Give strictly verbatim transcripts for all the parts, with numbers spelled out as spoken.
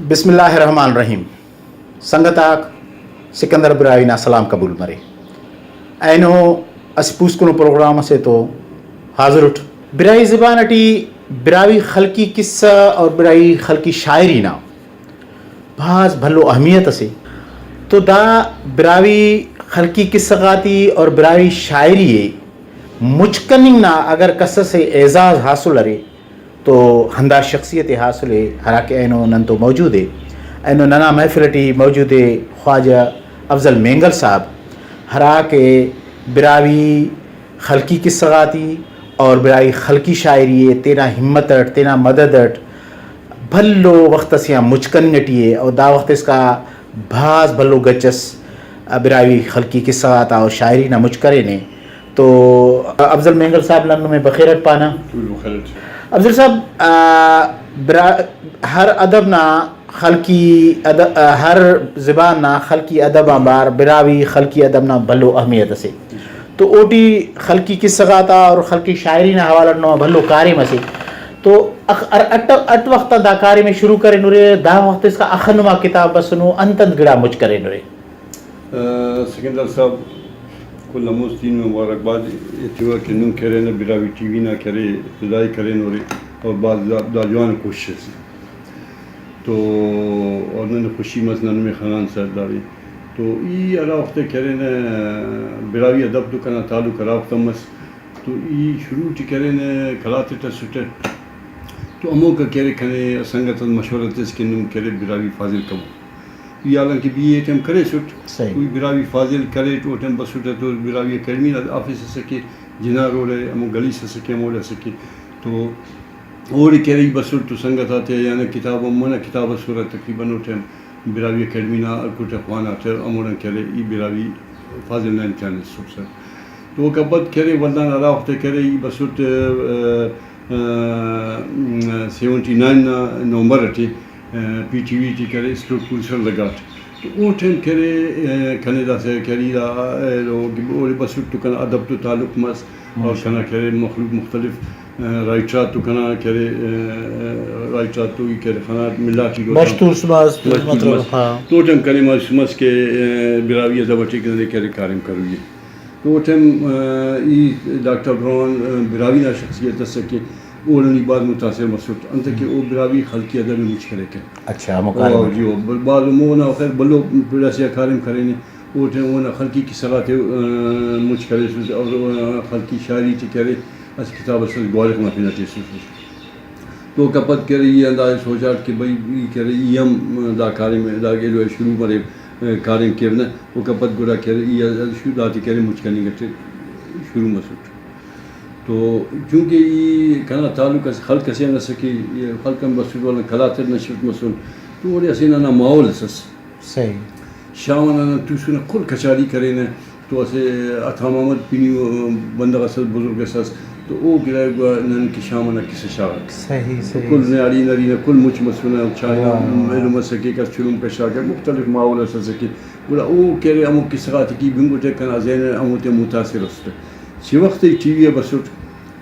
بسم اللہ الرحمن الرحیم۔ سنگت آک، سکندر براہوئی نا سلام قبول مرے۔ اینو اسہ پوسکنو پروگرام اسے تو حاضر اٹ۔ براہوئی زبان اٹی براہوئی خلقی قصہ اور براہوئی خلقی شاعری نا بھاز بھلو اہمیت اسے۔ تو دا براہوئی خلقی قصہ غاتی اور براہوئی شاعری ءِ مچ کننگ نا اگر کس اسے اعزاز حاصل ارے تو ہندا شخصیت ءِ حاصل ءِ، ہراکہ اینو نن تو موجود ءِ۔ اینو ننا محفل ٹی موجود ءِ خواجہ افضل مینگل صاحب، ہراکہ براہوئی خلقی قصہ غاتی اور براہوئی خلقی شاعری ءِ تینا ہمت اٹ، تینا مدد اٹ بھلو وخت اسے آن مچ کننگ ٹی ءِ، اور دا وخت اسکا بھاز بھلو گچ اس براہوئی خلقی قصہ غاتا اور شاعری نا مچ کرینے۔ تو افضل مینگل صاحب، نن نمے بخیر اٹ پانہ۔ تول بخیر اٹ۔ افضل صاحب، آ، برا-، ہر ادب نا خلقی اد-، آ، ہر زبان نا خلقی ادب آنبار براہوئی خلقی ادب نا بھلو اہمیت اسے۔ تو اوٹی خلقی قصہ غاتا اور خلقی شاعری نا حوالہ ٹی نما بھلو کاریم اسے۔ تو اخ-، ہر اٹ، اٹ وخت آ دا کاریم ءِ شروع کرینرے، دا وخت اسکا اخہ نما کتاب بسنو، انت انت گڑا مچ کرینرے؟ آ، سکندر صاحب، کل آن مست تین مبارکباد ایتیوہ کہ نم کہ ارے نا براہوئی ٹی وی نا کہ ارے ابتدائی کرینورے اور بھاز دا، دا جوان کوشش اسے۔ تو اور ننے خوشی مس، نن نمے خنان سر داڑے۔ تو ای ہرا وخت کہ ارے نا براہوئی ادب تو کنا تعلق ہرا وخت آن مس۔ تو ای شروع ٹی کہ ارے نا قلات اٹ اسٹ، تو ہموکا کہ ارے کنے سنگت اس مشورہ تس کہ نم کہ ارے براہوئی فاضل کبو۔ ای حالانکہ بی اے ٹی ہم کریسٹ، صحیح۔ تو ای براہوئی فاضل کریٹ، او ٹائم بسٹ تو براہوئی اکیڈمی نا آفس اسکہ، جناح روڈ ءِ، ہمو گلی اس اسکہ، ہموڑے اسکہ۔ تو اوڑے کہ ارے ای بسٹ تو سنگت آتے، یعنی کتاب ہم منہ کتاب اس ہرا تقریباً او ٹائم براہوئی اکیڈمی نا ہلکٹ آ خواناٹہ، ہموڑان کہ ارے ای براہوئی فاضل نا امتحان اس سر۔ تو اوکا پد کہ ارے ولدان ہرا وخت کہ ارے ای بسٹ، آ، آ، سیونٹی نائن نا نومبر اٹی، آ، پی ٹی وی ٹی کہ ارے اسٹوڈنٹ پوزیشن لگاٹ۔ تو او ٹائم کہ ارے، آ، کنے داسہ کہ ارے دا، ایلو اوڑے بسٹ تو کنا ادب تو تعلق مس۔ اور کنا کہ ارے مخلوق مختلف، آ، رائٹر آتو کنا کہ ارے، آ، رائٹر آتو ای کہ ارے خناٹ ملاٹ ای بش تو اس بس، بش تو مطلب، اس بس۔ ہاں۔ تو ٹائم کنے مس، مس کہ، آ، براہوئی ادب اٹی کہ ارے کاریم کروئی۔ تو او ٹائم، آ، ای ڈاکٹر عبدالرحمن، آ، براہوئی نا شخصیت اسکہ، اوڑان ای بھاز متاثر مسٹ، انتئے کہ او براہوئی خلقی ادب ءِ مچ کریکہ۔ اچھا، ہمو او کاریم۔ جی، او بھاز، مونا خیر بھلو پڑ اسے آ کاریم کرینے۔ او ٹائم اونا خلقی قصہ غاتے، آ، مچ کریسس اور، آ، خلقی شاعری ٹی کہ ارے اسہ کتاب اس گوالخ نا پن اٹی ایسس۔ تو اوکا پد کہ ارے ای ہندا سوچاٹ کہ بھئی، ای کہ ارے ای ہم دا کاریم، دا ایلو شروع مرے، آ، کاریم کیو نا۔ اوکا پد گڑا کہ ارے ای شو-، داتے کہ ارے مچ کننگ اٹ شروع مسٹ۔ تو چونکہ ای کنا تعلق اسہ خلق اسے آن اسکہ، ای خلق آن بسٹ ولدا قلات اٹ نشرت مسن، تو اوڑے اسہ ہندا ماحول اس ئس۔ صحیح۔ شام آن نن توسنہ، کل کچاری کرینہ، تو اسہ عطا محمد پنی بندغ اس ئس، بزرگ اس ئس، تو او گڑا گڑا نن کہ شام ئنا کسہ شاغک۔ صحیح، تو صحیح۔ کل نیاڑی نرینہ کل مچ مسنہ، چائنا، واہ، ایلو مسکہ، کس چلم کشاکہ، مختلف ماحول اس اسکہ۔ گڑا او کہ ارے ہمو کسہ غاتے کہ بنگٹہ کنا ذہن ہموتیا متاثر اسٹ۔ اسہ وخت ٹی وی آ بسٹ،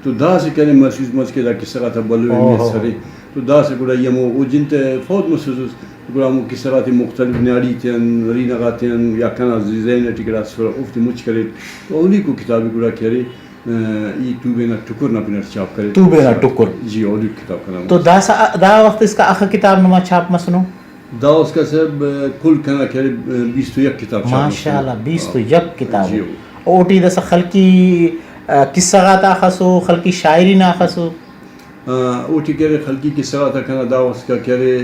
تو داسہ کنے محسوس مس کہ دا کسہ غاتا بھلو اہمیت، اوہو، ارے۔ تو داسہ گڑا ای ہمو او جند تے فوت مسوسس، گڑا ہمو کسہ غاتے مختلف نیاڑی تیان، نرینہ غاتیان یا کنا ذہن ٹی گڑاس اسرہ، اوفتے مچ کریٹ۔ تو اولیکو کتاب ءِ گڑا کہ ارے، آ، ای توبے نا ٹکر نا پن اٹ چھاپ کرے۔ توبے نا ٹکر۔ جی، اولیکو کتاب کنا۔ تو داسہ دا وخت اسکا اخہ کتاب نما چھاپ مسنو؟ دا اسکا صاحب، کل کنا کہ ارے بیست و یک کتاب شاغ ماشاءاللہ، مسنے۔ بیست و یک کتاب۔ جی ہو۔ اوٹی داسہ خلقی، آ، قصہ غاتا اخسو، خلقی شاعری نا اخسو؟ آ، اوٹی کہ ارے خلقی قصہ غاتا کنا دا اسکا کہ ارے،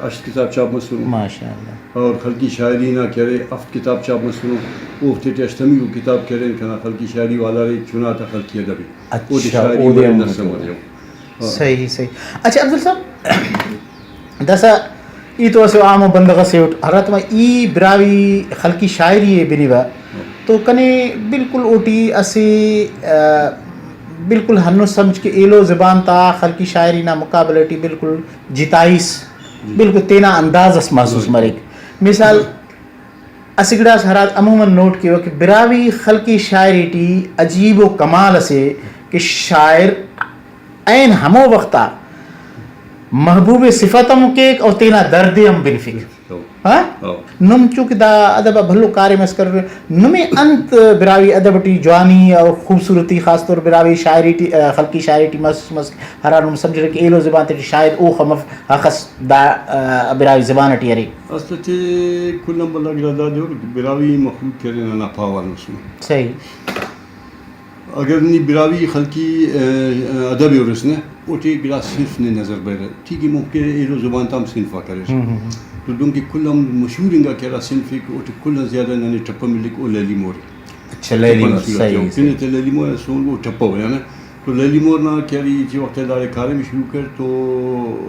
آ، ہشت کتاب چھاپ مسنو۔ ماشاءاللہ۔ اور خلقی شاعری نا کہ ارے ہفت کتاب چھاپ مسنو۔ اوفتے ٹی ہشتمیکو کتاب کہ ارے کنا خلقی شاعری والا ارے چناتا خلقی ادب ءِ۔ اچھا، اوٹی شاعری اودے مرے، ہم نثر مرے۔ ہاں۔ صحیح، صحیح۔ اچھا، افضل صاحب، داسہ ای تو اسہ عام ءُ بندغ ئسے اٹ، ہراتما ای براہوئی خلقی شاعری ءِ بنوہ، ہاں، تو کنے بالکل اوٹی اسہ، آ، بالکل ہندن سمجھ کہ ایلو زبان تا خلقی شاعری نا مقابلہ ٹی بالکل جتائیس، جی، بالکل تینا انداز اس محسوس، جی، مریک۔ مثال، اسہ گڑاس ہرا عموماً نوٹ کیوہ کہ براہوئی خلقی شاعری ٹی عجیب و کمال اسے کہ شاعر عین ہمو وخت آ محبوب صفت ہم کیک اور تینا درد ہم بنفک۔ ہاں؟ نم چونکہ دا ادب آ بھلو کاریم اس کرورے، نمے انت براہوئی ادب ٹی جوانی اور خوبصورتی، خاص طور براہوئی شاعری ٹی، آ، خلقی شاعری ٹی مس، مس، ہرا نم سمجھرے کہ ایلو زبان تیٹی شاید اوخہ مف، ہخس دا، آ، براہوئی زبان ٹی ارے۔ اسٹ ئٹی کل آن بھلا گڑا دادے ارے کہ براہوئی مخلوق کہ ارے ننا پاوہ آن مسنے۔ صحیح۔ اگر نی براہوئی خلقی، آ، آ، ادب ءِ ہُرس نہ، اوٹی گڑا صنف نے نظر بریرہ۔ ٹھیک ءِ، ممکن ایلو زبان تا ہم صنف آک اریر۔ ہم، ہم، ہم۔ تو دنکہ کل آن مشہور انگا کہ ہرا صنف ءِ کہ اوٹی کل آن زیادہ ننے ٹپہ ملک او لیلی مور ءِ۔ اچھا، لیلی مور، صحیح، صحیح۔ پن تے لیلی مور سونگو ٹپہ ءُ، یعنی تو لیلی مور نا کہ ارے ہچ وخت داڑے کاریم شروع کر تو،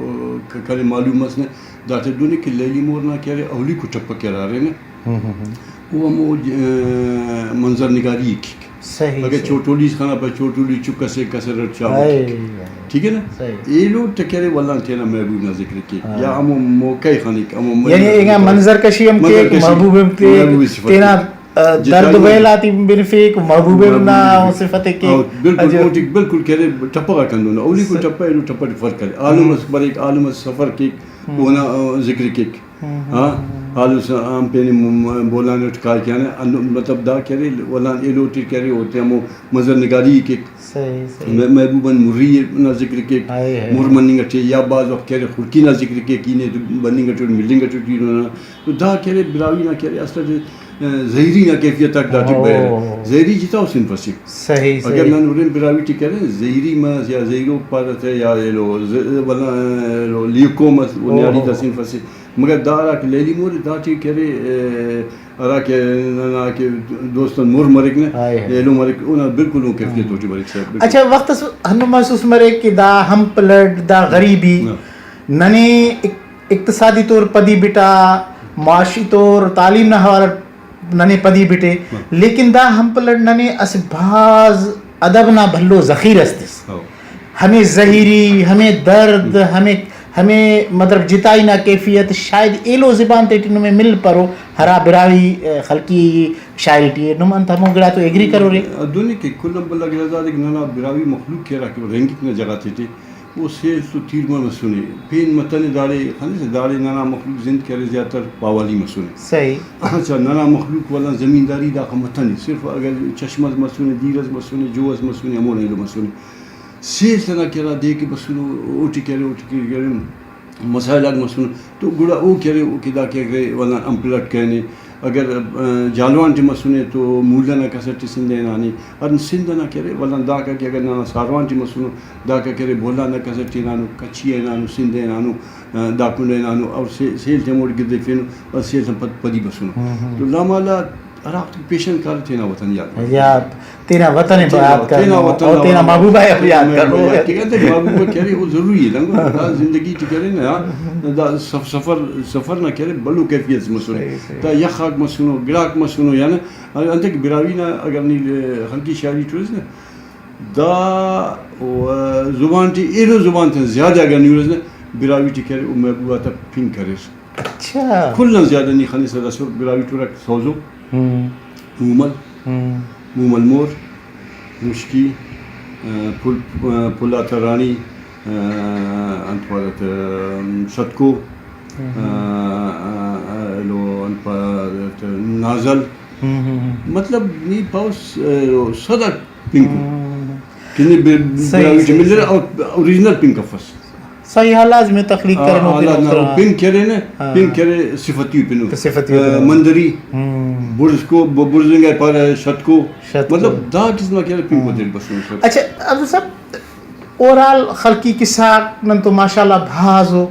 آ، ک-، کنے معلوم مس نہ، داٹی دن کہ لیلی مور نا کہ ارے اولیکو ٹپہ کہ ہرا ارے نہ، ہم، ہم، ہم۔ او ہمو ج-، آ، منظر نگاری ءِ کیک۔ صحیح، اگہ صحیح۔ چوٹولی اس خنا پائے، چوٹولی چک اسے کسر اٹ چاہو ہائے، کیک۔ ہائے۔ ٹھیک ءِ نہ؟ صحیح۔ ایلو ٹکرے ولدان تینا محبوب نا ذکر کیک۔ ہاں۔ یا ہمو موقع ءِ خنک، ہمو یعنی منظر انگا کیک۔ منظر کشی ہم منظر کیک، کشی، محبوب ہم کیک، محبوب صفت تینا، کیک۔ آ، جتائی درد ویل آتیان بنفک، محبوب ہم محبوب نا بنفک۔ صفت ءِ کیک۔ ہاں، بالکل، اجل۔ اوٹی بالکل کہ ارے ٹپہ غاک ہندن۔ اولیکو س-، ٹپہ ایلو ٹپہ ٹی فرق ارے۔ عالم ہم۔ اس بریک، عالم اس سفر کیک، ہم۔ اونا، آ، ذکر کیک۔ ہم، ہاں، ہم، ہم۔ آلو س-، آن پینے م-، م-، بولان اٹ کائک یعنی ہندن مطلب دا کہ ارے ولدان ایلو ٹی کہ ارے اوتے ہمو منظر نگاری ءِ کیک۔ صحیح، صحیح۔ م-، محبوب آن مری نا ذکر ءِ کیک۔ ہائے، ہائے۔ مر مننگ اٹی یا بعض وخت کہ ارے خڑکی نا ذکر ءِ کیک، ای نے بننگ اٹی ملنگ اٹی ننا۔ تو دا کہ ارے براہوئی نا کہ ارے اصل اٹ، آ، زہیری نا کیفیت آک داٹی او۔ بریرہ۔ زہیری جتا ءُ صنف اسے۔ صحیح، اگر صحیح۔ نن ہُرن براہوئی ٹی کہ ارے زہیری مس یا زہیروک پارہ تہ یا ایلو ز-، ولدان ایلو لیوکو مس، او او۔ نیاڑی تا صنف اسے۔ مگر دا ہراکہ لیلی مور ءِ داٹی کہ ارے، آ، ہراکہ ننا کہ دوست آن مر مریک نہ، ہائے ہائے۔ ایلو مریک، اونا بالکل او کیفیت ہم۔ اوٹی مریک صاحب، بالکل۔ اچھا، وخت اس ہندن محسوس مریک کہ دا ہمپ لڈ، دا غریبی ہاں۔ ننے اق-، اقتصادی طور پدی بٹا، معاشی طور تعلیم نا حوالہ ننے پدی بٹے، ہاں۔ لیکن دا ہمپ لڈ ننے اسہ بھاز ادب نا بھلو ذخیرہ اس تس۔ ہاں۔ ہمے زہیری، ہمے درد، ہم۔ ہمے، ہمے مطلب جتائی نا کیفیت شاید ایلو زبان تیٹی نمے مل پرو، ہرا براہوئی، آ، خلقی شاعری ٹی ءِ۔ نم انت ہمو گڑا تو ایگری کرورے؟ دہنے کہ کل آن بھلا گڑا دادے کہ ننا براہوئی مخلوق کہ ہراکہ رہینگک نا جاگہ تیٹی، او سیل تو تیرمہ مسنے، پین متنے داڑے خنسہ، داڑے ننا مخلوق زند کہ ارے زیاتر پاوالی مسنے۔ صحیح۔ اچھا، ننا مخلوق ولدان زمینداری داخہ متنے، صرف اگر چشمہ اس مسنے، دیر اس مسنے، جو اس مسنے، ہمونا ایلو مسنے۔ سیل تنا کہ ہرا دے کہ بسنو، اوٹی کہ ارے، اوٹی کہ ارے مسائل آک مسنو، تو گڑا او کہ ارے، او کہ دا کہ ارے ولدان امپلٹ کرینے، اگر، آ، جالوان ٹی مسنے تو مولہ نا کسر ٹی سندھ ءِ ہنانے، ہر سندھ ئنا کہ ارے ولدان داکا کہ اگر ننا ساروان ٹی مسنو، داکا کہ ارے بولان نا کسر ٹی ہنانو، کچھی ءِ ہنانو، سندھ ءِ ہنانو، آ، دا کنڈ ءِ ہنانو، اور سے-، سیل تے ہموڑے گدریفینو، بس سیل تن پد پدی بسنو۔ ہم، ہم۔ تو لامحالہ ہرا وخت پیشن کارہ تینا وطن یاد مریک۔ یاد، تینا وطن ءِ تینا، یاد کرینو، تینا وطن اور نا تینا وطن۔ محبوبہ ءِ یاد محبوبہ کرینو۔ یاد کرینو، تینا محبوبہ کہ ارے، او ضروری ءِ، دنگو دا زندگی ٹی کہ ارے نا، دا سف-، سفر، سفر نا کہ ارے بھلو کیفیت اس مسنے۔ صحیح، صحیح۔ دا یخ آک مسنو، گڑاک مسنو، یعنی انتئے کہ براہوئی نا اگر نی خلقی شاعری ٹی ہُرس نا، دا، و، زبان ٹی ایلو زبان تیان زیادہ اگر نی ہُرس نا، براہوئی ٹی کہ ارے، او محبوبہ تا پنک اریر۔ اچھا۔ کل آن زیادہ نی خنسہ داسہ براہوئی ٹی ہُرک سوزو، ہم۔ مومل، ہم۔ مومل مور، مشکی، آ، پل-، آ، پل آتا راڑی، آ، انت پارہ تہ، شتکو، ہم۔ آ، آ، آ، ایلو انت پارہ تہ، نازل۔ ہم، ہم، ہم۔ مطلب نی پاوس، آ، سد آک پنک ءُ۔ ہم۔ کہ نی بے-، صحیح، براہوئی ٹی صحیح، ملرہ صحیح۔ اور اوریجنل پنک افس۔ صحیح، ہا لازم ءِ تخلیق آ، کرینو آ، پنو لازم کرا۔ پنک کہ ارے نا، ہاں۔ پنک کہ ارے صفتی ءُ پنو۔ صفتی ءُ آ، پنو۔ مندری، ہم۔ برز کو، ب-، برز انگا پارہ شتکو۔ شتکو۔ مطلب دا قسم کہ ارے پنک ءُ ہم۔ تیٹ بسنو سر۔ اچھا، عبدالصمد، اوورآل خلقی قصہ آک نن تو ماشاءاللہ بھاز ءُ۔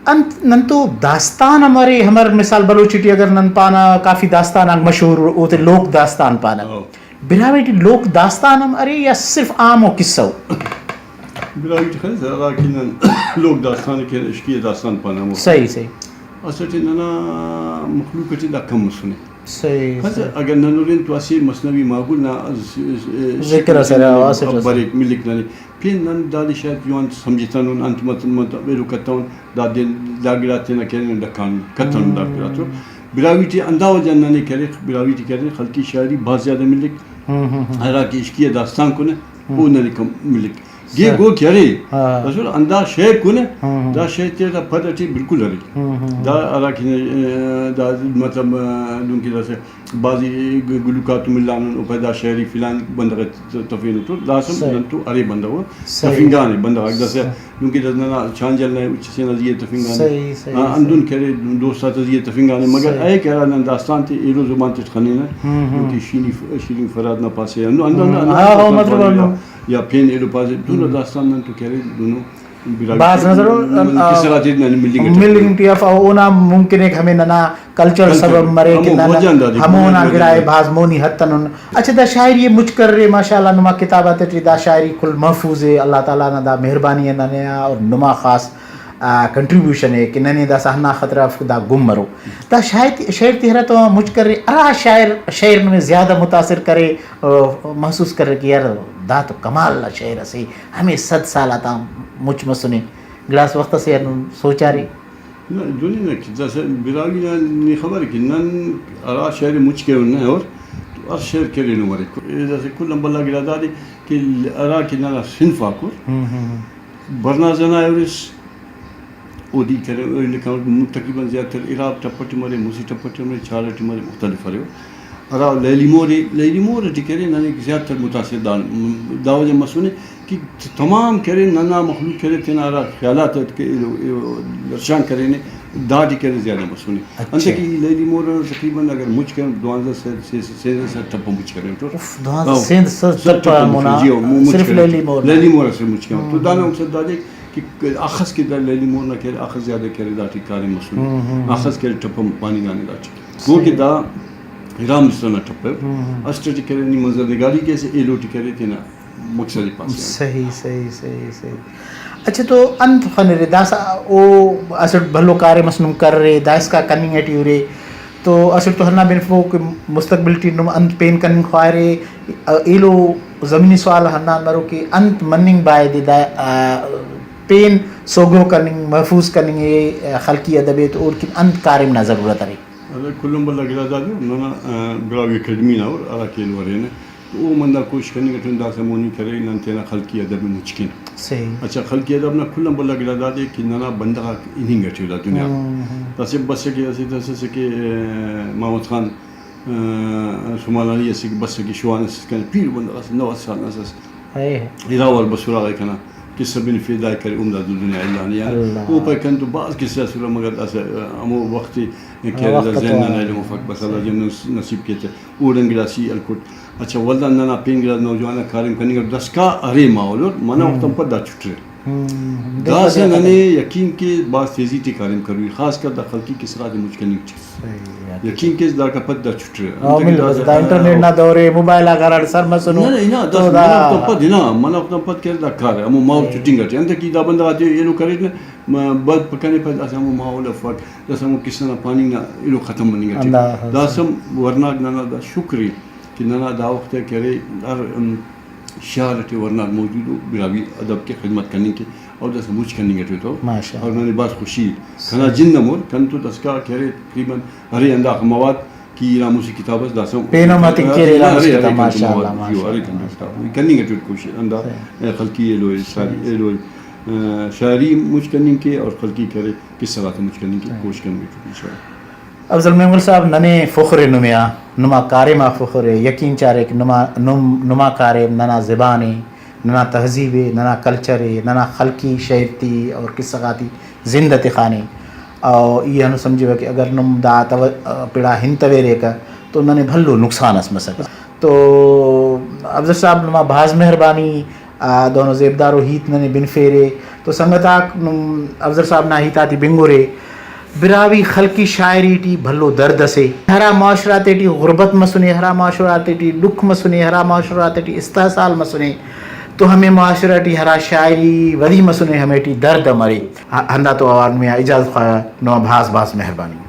انت نن تو داستان ہم ارے، ہمر مثال بلوچی ٹی اگر نن پانہ کافی داستان آک مشہور ءُ، اوتے لوک داستان پانہ۔ ہاں۔ براہوئی ٹی لوک داستان ہم ارے یا صرف عام ءُ قصہ ءُ؟ براہوئی ٹی خنسہ ہرا کہ نن لوک داستان کہ عشقیہ داستان پانہ ہمو۔ صحیح، صحیح۔ اسٹ ننا مخلوق ٹی دا کم مسنے۔ صحیح، خنسہ صحیح۔ اگر نن ہُرن تو اسہ مثنوی ماگل نا ذکر اسرہ، اسٹ اسرہ۔ بریک ملک ننے۔ پین نن دادے شاید جوان سمجھتنن، انت مت-، مت-، ایلو کتون، دا دین، دا گڑا تینا کہ ارے ڈکان کتون دا گڑا تو۔ براہوئی ٹی ہندا وجہ ننے کہ ارے، براہوئی ٹی کہ ارے خلقی شاعری بھاز زیادہ ملک، ہم، ہم، ہم۔ ہرا کہ عشقیہ داستان کُنہ، ہم۔ او ننے کم ملک۔ گے گو کہ ارے، ہاں۔ رسول ہندا شعر کنے، ہاں، ہاں۔ دا شعر تینا پد اٹی بالکل ارے۔ ہاں، ہاں، ہاں۔ دا ہرا کہ، آ، دا مطلب، آ، دنکہ داسہ بازی گ-، گلوکار تو ملانن، او پدا شاعری فلان بندغ ت-، تفینو تو، داسم صحیح۔ نن تو ارے بندغ صحیح۔ تفنگانے، بندغ آک داسہ صحیح۔ دنکہ داسہ ننا چانجل نا ہچ سے نا زیہا تفنگانے۔ صحیح، صحیح، ہاں، صحیح۔ ہندن کرے دوست آتا زیہا تفنگانے، مگر صحیح۔ اے کہ ہرا نن داستان تے ایلو زبان تے خنینہ، ہم، ہم۔ دنکہ شیرین ف-، شیرین فرہاد نا پاسے ہندن، ہندن، ہم، ہندن ہاں، ہاں، داستان مطلب پارے ہندن۔ یا پین ایلو پاسے، دنو ہم۔ داستان نن تو کرے، دنو براہوئی بھاز نظر ءُ، نن آ، قصہ غاتے نن ملنگ اٹی ملنگ ٹی اف، او اونا ممکن ءِ کہ ہمے ننا کلچر کلچر، سبب مرے کہ ہمو ننا وجہ ہندادے، ہمونا ہمو وجہ گڑا ءِ ہندادے۔ بھاز مونی ہتنن۔ اچھا، دا شاعری ءِ مچ کرے، ماشاءاللہ، نما کتاب آتیٹی دا شاعری کل محفوظ ءِ، اللہ تعالیٰ نا دا مہربانی ءِ ننے آ، اور نما خاص، آ، کنٹریبیوشن ءِ کہ ننے داسہ ہندا خاطر اف دا گم مرو۔ دا شاعر تے، شعر تے ہرا تو مچ کرے، ہرا شاعر، شعر نمے زیادہ متاثر کرے، آ، محسوس کرے کہ یار دا تو کمال نا شعر اسے، ہمے صد سال آتا مچ مسنے۔ گڑاس وخت اسے ہندن سوچارے۔ نہ، دنیا نا کہ داسہ براہوئی نا نی خبر کہ نن ہرا شعر مچ کیون نہ اور تو ہر شعر کہ ارینو مریک۔ داسہ کل آن بھلا گڑا دادے کہ ہرا کہ ننا صنف آک اور ہم، ہم، ہم۔ برنا زنا ارس، اودے کرے، او لکھان تقریباً زیادہ تر ارا ٹپ ٹی مرے، مسہ ٹپ ٹی مرے، چال ٹی مرے، مختلف ارے۔ ہرا لیلی مور ءِ، لیلی مور ٹی کرے، ننے زیادہ تر متاثر دا، دا وجہ مسنے کہ تمام کرے، ننا مخلوق کرے، تینا ہرا خیالات ءِ کہ ایلو، ایلو درشان کرینے، دا ٹی کرے زیادہ مسنے۔ اچھا۔ انتئے کہ لیلی مور نا تقریباً اگر مچ کرے، دوانزہ سد، سے، سے، سیزدہ سد ٹپ مچ کرے ٹوٹل۔ اف، دوانزہ، ہاں۔ سیزدہ سد سد ٹپ ٹپ منا مچ، جی، ہاں، مو-، مچ صرف کرے۔ لیلی مور نا۔ لیلی مور اسے مچ کرے۔ تو ہم۔ دانا مقصد دادے کہ اخس کہ دا لیلی مور نا کرے، اخس زیادہ کرے، دا ٹی کاریم مسنے۔ ہم، ہم، ہم۔ اخس کرے ٹپ پاننگانے دا ٹی۔ گو کہ صحیح۔ دا ارا مصرع نا ٹپ ءِ۔ ہم، ہم۔ اسٹ ٹی کرے نی منظر نگاری کیسے، ایلو ٹی کرے تینا مقصد ءِ پاسے۔ صحیح، صحیح، صحیح، صحیح۔ اچھا، تو انت خنرے داسہ او اسٹ بھلو کاریم اس نم کرے، دائسکا کننگ ٹی ارے، تو اسٹ تو ہندا بنفو کہ مستقبل ٹی نم انت پین کننگ خواہرے؟ ایلو زمینی سوال ہندان مرو کہ انت مننگ بایدے دا، آ، پین سوگو کننگ، محفوظ کننگ ءِ، آ، خلقی ادب ءِ، تو اوڑکن انت کاریم نا ضرورت ارے؟ ارے، کل آن بھلا گڑا دادے ننا، آ، براہوئی اکیڈمی نا ہر ہرا کہ ایلو ارینہ، تو او ہم ہندا کوشش کننگ اٹی ان داسہ مونی کرے نن تینا خلقی ادب ءِ مچ کین۔ صحیح۔ اچھا، خلقی ادب نا کل آن بھلا گڑا دادے کہ ننا بندغ آک ہننگ اٹی او دا دنیا۔ ہم، ہم۔ داسہ بسکہ، اسہ داسہ کہ، آ، محمد خان، آ، سمالانی اسہ بسکہ، شوان اسہ کنے پیرو بندغ اسہ، نود سال نا اسہ۔ اے۔ اراوار بسراغ ءِ کنا، قصہ بنفے دا کرے عمدہ دو دنیا اللہ نے یار۔ اللہ۔ او پائے کن تو بھاز قصہ اسرہ مگر داسہ ہمو وخت ءِ کہ ہاں، وخت ذہن تو نا ایلم افک بس اللہ جل نصیب کے تے۔ اوڑان گڑاسی ہلکٹ۔ اچھا، ولدا ننا پین گڑاس نوجوان آک کاریم کننگ اٹ داسکا ارے ماحول اٹ، منہ ہم۔ وخت آن پد دا چٹرہ۔ ہم، ہم۔ داسہ ننے یقین کے بھاز تیزی ٹی کاریم کروئی، خاص کر دا خلقی قصہ غاتے مچ کننگ ٹی۔ صحیح، یقین کیس داکا پد دا چٹرہ۔ ہاں، انتئے کہ مل بس داسہ دا انٹرنیٹ نا دور ءِ، موبائل آک ہراڑے سر مسنو۔ نہ، نہ، ہنا تو داسہ دا منہ وخت آن پد ہنا، منہ وخت آن پد کرے دا کار ءِ، ہمو ماحول صحیح۔ چٹنگ اٹی۔ انتئے کہ دا بندغ آتے ایلو کریٹ نہ، م-، بد پکنے پد اسہ ہمو ماحول افک، داسہ ہمو قصہ نا پاننگ نا ایلو ختم مننگ اٹی۔ ہندا، ہاں، داسہ ہم ورناک ننا دا شکر ءِ کہ ننا دا وخت ءِ کہ ارے ہر، ام، شار اٹی ورناک موجود ءُ براہوئی ادب کے خدمت کننگ کے اور داسہ مچ کننگ اٹی تو۔ ماشاءاللہ۔ اور ننے بھاز خوشی ءِ۔ کنا صحیح۔ جند ہم اور کن تو داسکا کہ ارے تقریباً ارے ہنداخہ مواد کہ ارا مسہ کتاب اس داسہ پین ہم ہتنگ کیرے ارے ارا مسہ ارے کتاب، کن تو ماشاءاللہ، مواد، جی، ارے ماشاءاللہ۔ کن تو کتاب۔ کننگ اٹی کوشش ہندا، صحیح۔ اے، خلقی ایلو ءِ، شاعری، صحیح۔ ایلو ءِ، اے، شاعری مچ کننگ کے اور خلقی کرے قصہ غاتے مچ کننگ کے صحیح۔ کوشش کننگ اٹی انشاءاللہ۔ افضل مینگل صاحب، ننے فخر ءِ نمے آ، نما کاریم آ فخر ءِ، یقین چاریک نما، نم، نما کاریم ننا زبان ءِ، ننا تہذیب ءِ، ننا کلچر ءِ، ننا خلقی شاعرتی اور قصہ غاتی زند ءِ تخانے۔ اور ای ہندن سمجھوہ کہ اگر نم دا تو-، پڑا ہنتویریکہ تو ننے بھلو نقصان اس مسکہ۔ تو افضل صاحب، نما بھاز مہربانی، آ، دہنو زیبدارو ہیت ننے بنفیرے۔ تو سنگت آک، نم افضل صاحب نا ہیت آتے بنگرے۔ براہوئی خلقی شاعری ٹی بھلو درد اسے۔ ہرا معاشرہ آتے ٹی غربت مسنے، ہرا معاشرہ آتے ٹی ڈکھ مسنے، ہرا معاشرہ آتے ٹی استحصال مسنے، تو ہمے معاشرہ ٹی ہرا شاعری ودی مسنے، ہمے ٹی درد ہم ارے۔ ہ-، ہندا تو اوار نمے آ اجازت خواہہ، نما بھاز بھاز مہربانی۔